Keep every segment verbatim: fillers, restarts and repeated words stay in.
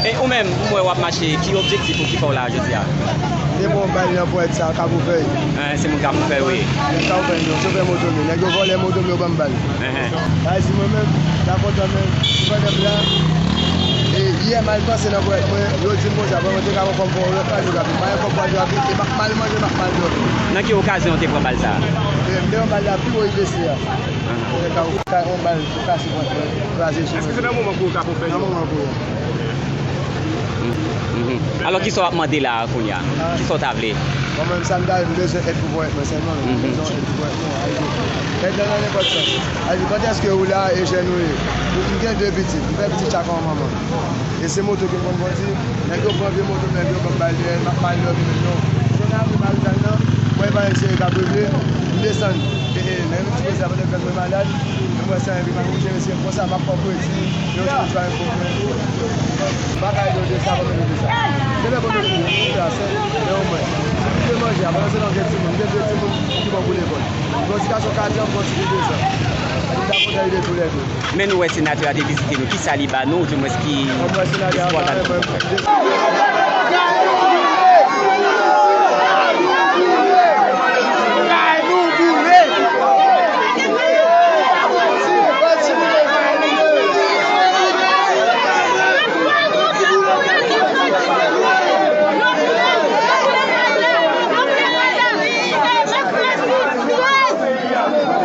E ou menm, m wè w ap mache, ki objektif ou ki fè w la jodi a? M te pran yon bal nan ponyèt sa, Kafoufèy. Hein, se moun Kafoufèy ou ye? Nèg Kafoufèy, non, chofè moto m ye. Nèg yo vòlè moto m, yo ban m bal. Hein, hein. Sa vle di mwen menm, m ta kontan menm, si pandan m la, e yè m al panse nan ponyèt mwen, yo di m konsa, bon, mwen te ka pran kòb pou yon lòt radyografi. M pa gen kòb pou radyografi, e m ap mal manje, m ap mal dòmi. Nan ki okazyon w te pran bal sa a? E m te pran bal la pi wo I P C a. Nèg Kafoufèy, yon bal pou kase pòt mwen, kraze chemèn. Èske se nan moman kouri w ka fè? Nan moman kouri. Mhm. Alò, kisa w ap mande la a kounye a? Kisa w ta vle? Bon, menm sa m ta vle, m bezwen èd pou ponyèt mwen sèlman, non. M bezwen èd pou ponyèt mwen. Èd la nan nenpòt sans. Kantèske ou la, e jèn ou ye? M gen de pitit, m fè pitit chak an manman. E se moto ke m konn kondi. Nèg yo pran vye moto, nèg yo ban m bal dèyè, m ap mal dòmi menm non. Jounen apre marizay nan, mwen pa yon seri k ap regle, m desann. E, e, nan yon ti koze a, pandan kran mwen malad, e mwen san epi pa pou jere, se konsa m ap fè kredi, yon jou m jwenn fò mwen. M pa ka ede w de sa, pa mete de sa. Se lè pou mete de sa, se, men omwen, si m te manje a, pandan se tan gen timoun, m gen de timoun ki bon pou lekòl. M gen yon ti gason kat zan, m gen yon ti fi de zan. M ta kontan ede toulède. Men nou wè senatè a te vizite nou. Kisa li ba nou, oudimwens ki espwa ta nou?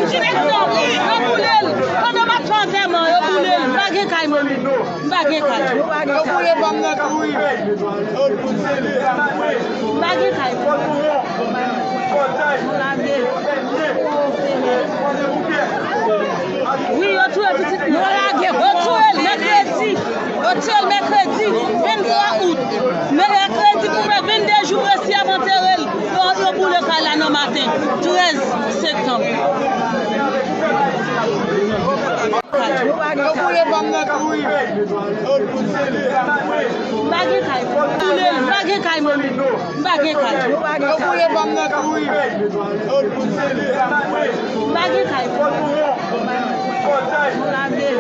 Yo boule l. Pandan m ap fè antèman, yo boule l. M pa gen kay, manmi. M pa gen kay. Yo boule pa m nan tou wi. M pa gen kay. Nou lage. Wi, yo touye pitit mwen. Yo lage. Yo touye l mèkredi. Yo tiye l mèkredi venntwa out. Mèkredi pou mè vennde jou presi ap antere l. Yo, yo boule kay la nan maten trèz septanm. Yo boule pa m nan tou wi. M pa gen kay. Boule, m pa gen kay, manmi. M pa gen kay. Yo boule pa m nan tou wi. M pa gen kay. Nou lage.